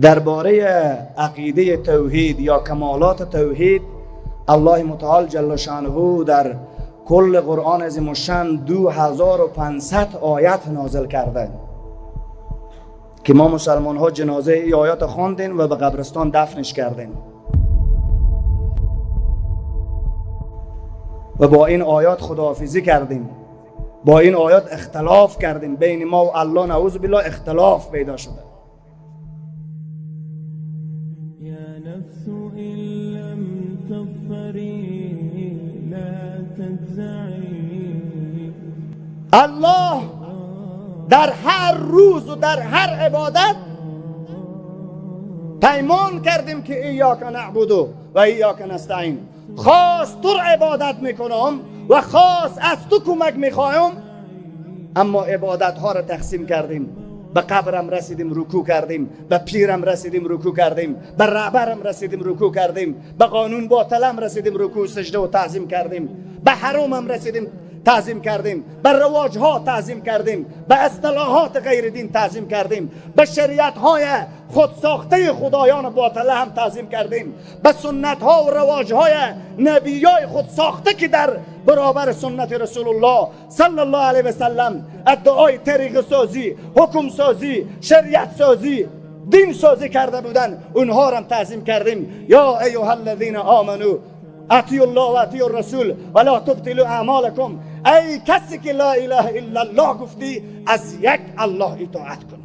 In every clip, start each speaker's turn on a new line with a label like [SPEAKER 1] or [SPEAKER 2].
[SPEAKER 1] درباره عقیده توحید یا کمالات توحید الله متعال جل شانه در کل قرآن عظیم الشان 2500 آیت نازل کرده که ما مسلمان ها جنازه ای آیات خواندیم و به قبرستان دفنش کردیم و با این آیات خداحافظی کردیم، با این آیات اختلاف کردیم، بین ما و الله نعوذ بالله اختلاف پیدا شده.
[SPEAKER 2] یا نفس ان لم تظفری لا تجزعی.
[SPEAKER 1] الله در هر روز و در هر عبادت پیمان کردیم که ایاک نعبد و ایاک نستعین، خاص تو عبادت میکنم و خاص از تو کمک میخوایم، اما عبادت ها را تقسیم کردیم. به قبرم رسیدیم رکوع کردیم، به پیرم رسیدیم رکوع کردیم، به رهبرم رسیدیم رکوع کردیم، به قانون باطلم رسیدیم رکوع سجده و تعظیم کردیم، به حرامم رسیدیم تعظیم کردیم، به رواج ها تعظیم کردیم، به اصطلاحات غیر دین تعظیم کردیم، به شریعت های خود ساخته خدایان باطله هم تعظیم کردیم، به سنت ها و رواج های نبیای خود ساخته که در برابر سنت رسول الله صلی الله علیه و سلم ادعای طریق سازی، حکم سازی، شریعت سازی، دین سازی کرده بودن، اونها را هم تعظیم کردیم. یا ایها الذین آمنوا اطیعوا الله و اطیعوا الرسول ولا تبطلوا اعمالکم. ای کسی که لا اله الا الله گفتی، از یک الله اطاعت کن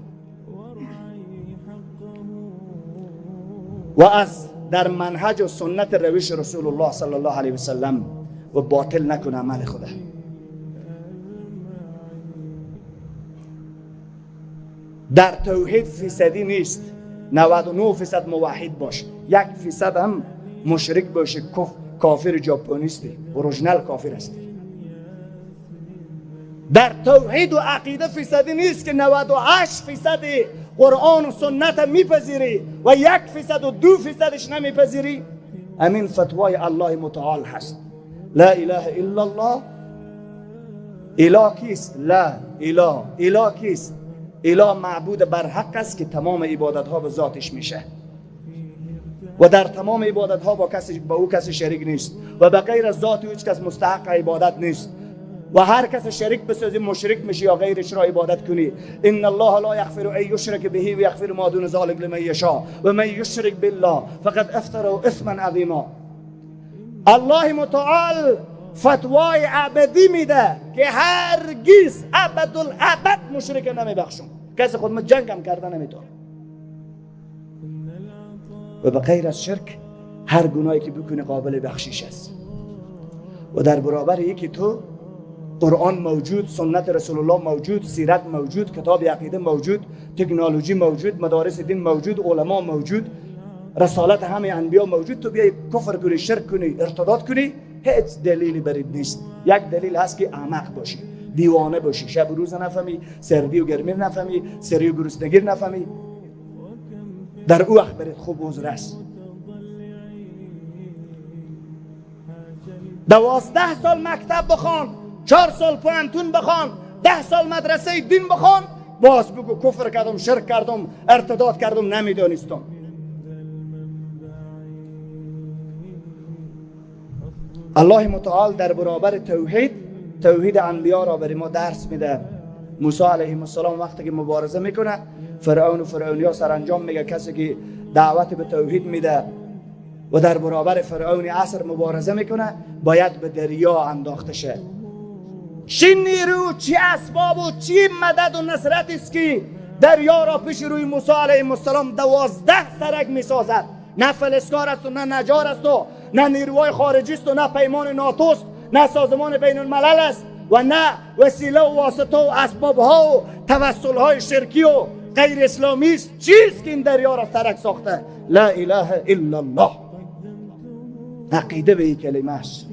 [SPEAKER 1] و از در منهج و سنت روش رسول الله صلی الله علیه و سلم و باطل نکن عمل خدا. در توحید فیصدی نیست، 99% موحد باش، 1% هم مشرک باشه، کافر ژاپنیستی، اورجینال کافر هستی. در توحید و عقیده فیصدی نیست که 98% قرآن و سنت میپذیری و 1% و 2%ش نمیپذیری. امین فتوای الله متعال هست. لا اله الا الله. اله کیست؟ لا اله. اله کیست؟ اله معبود برحق است که تمام عبادت ها به ذاتش میشه و در تمام عبادت ها با او کسی شریک نیست و به غیر از ذات هیچ کس مستحق عبادت نیست و هر کس شریک بسازی مشرک میشی یا غیرش را عبادت کنی. ان الله لا یغفر ان یشرک به و یغفر ما دون ذلک لمن یشاء و من یشرک بالله فقد افترى اثما عظیما. الله متعال فتوای ابدی میده که هرگز ابدالابد مشرک نمیبخشم، کسی خود ما جنگم کرده نمیتونه. و به غیر از شرک هر گناهی که بکنی قابل بخشش است و در برابر یکی تو قرآن موجود، سنت رسول الله موجود، سیرت موجود، کتاب عقیده موجود، تکنولوژی موجود، مدارس دین موجود، علما موجود، رسالت همه انبیا موجود، تو بیای کفر کنی، شرک کنی، ارتداد کنی، هیچ دلیلی برید نیست. یک دلیل هست که احمق باشی، دیوانه باشی، شب و روز نفهمی، سردی و گرمی نفهمی، سری و گرسنگی نفهمی، در او وقت برید خوب عذر است. 12 سال مکتب بخوان، 4 سال پوهنتون بخوان، 10 سال مدرسه دین بخوان، باز بگو کفر کردم، شرک کردم، ارتداد کردم، نمیدانستم. الله متعال در برابر توحید، توحید انبیا را برای ما درس میده. موسی علیه السلام وقتی که مبارزه میکنه، فرعون و فرعونیا سرانجام میگه کسی که دعوت به توحید میده و در برابر فرعون عصر مبارزه میکنه باید به دریا انداخته شه. چی نیرو، چی اسباب و چی مدد و نصرت است که دریا را پیش روی موسی علیه السلام 12 سرک میسازد. نه فلسکار است و نه نجار است و نه نیروهای خارجی است و نه پیمان ناتو است، نه سازمان بین الملل است و نه وسیله و واسطه و اسباب ها و توسل های شرکی و غیر اسلامی است. چیست که این دریا را سرک ساخته؟ لا اله الا الله. عقیده به این کلمه است.